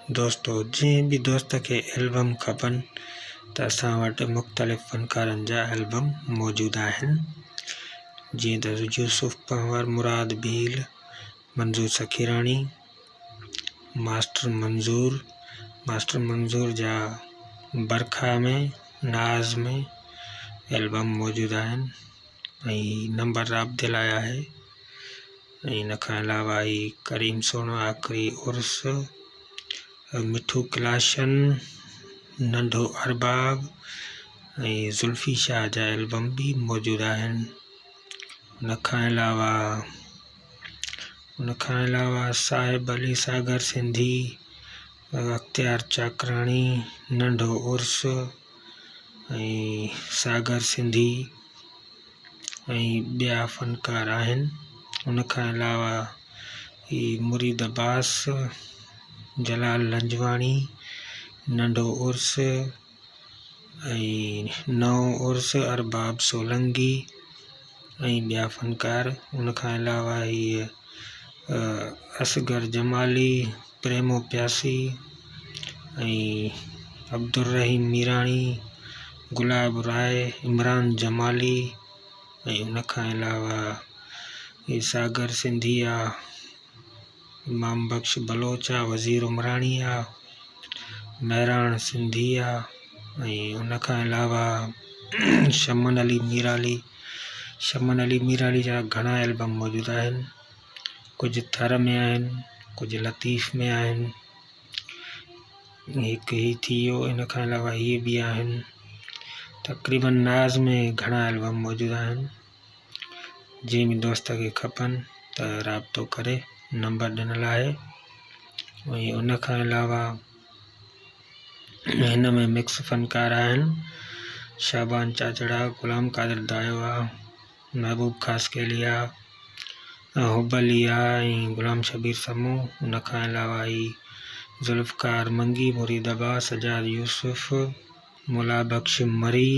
دوستو جنهن به دوست کي البم کپن ته اسان وٽ مختلف فنڪارن جا البم موجود آهن جيئن ته يوسف پنهور، مراد ڀيل، منظور سخيراڻي، ماسٽر منظور، ماسٽر منظور جا برکا ۾ ناز ۾ البم موجود آهن ۽ نمبر رابطي لاء آهي ۽ ان کان علاوه هي ڪريم سهڻو آخري عرس، مٺو ڪلاشن، ننڍو ارباب ۽ زلفي شاهه جا البم به موجود آهن. ان کان علاوه ان کان علاوه صاحب علي ساگر سنڌي، اختيار چاڪراڻي، ننڍو عرس ۽ ساگر سنڌي ۽ ٻيا فنڪار آهن. ان کان علاوه هي مريد عباس، جلال لنجواڻي، ننڍو عرس ۽ نئون عرس، ارباب سولنگي ۽ ٻيا فنڪار. ان کان علاوه هي اصغر جمالي، پريمو پياسي ۽ عبدالرحيم ميراڻي، گلاب راء، عمران جمالي ۽ ان کان علاوه هي ساگر سنڌي آ، امام بخش بلوچ آ، وزير عمراڻي آ، مهراڻ سنڌي آ ۽ ان کان علاوه شمن علي ميرالي، شمن علي ميرالي جا گهڻا البم موجود آهن. ڪجهه ٿر ۾ آهن، ڪجهه لطيف ۾ آهن. هڪ هي ٿي ويو ان کان علاوه هي به آهن. تقريبن ناز ۾ گهڻا البم موجود آهن. جنهن به دوست کي کپن ته رابطو ڪري نمبر ڏنل آهي ۽ ان کان علاوه هن ۾ مڪس فنڪار آهن شعبان چاچڙا، غلام قادر دايو آ، محبوب خاصخيلي آ، حب علي آ ۽ غلام شبير سمون. ان کان علاوه هي ذوالفقار منگي، مريد عباس، سجاد يوسف، مولا بخش مري،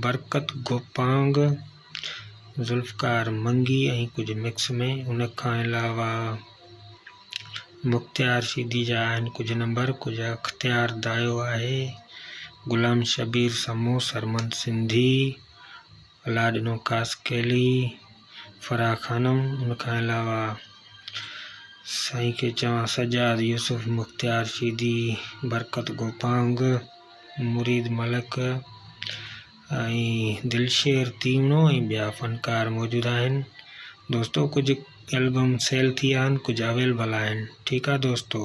برڪت گوپانگ، ذوالفقار منگي ۽ ڪجهه مڪس ۾. ان کان علاوه مختيار شيدي جا آهن ڪجهه نمبر، ڪجهه اختيار دايو آهي، غلام شبير سمون، سرمد سنڌي، الله ڏنو خاصخيلي، فرح خانم، ان کان علاوه سائين کي چوان سجاد يوسف، مختيار شيدي، برڪت گوپانگ، مريد ملڪ ۽ دلشير تيوڻو ۽ ٻيا فنڪار موجود آهن. دوستو ڪجهه البم سيل ٿي ويا آهن ڪجهه اويلبل آهن ٺيڪ آ دوستو.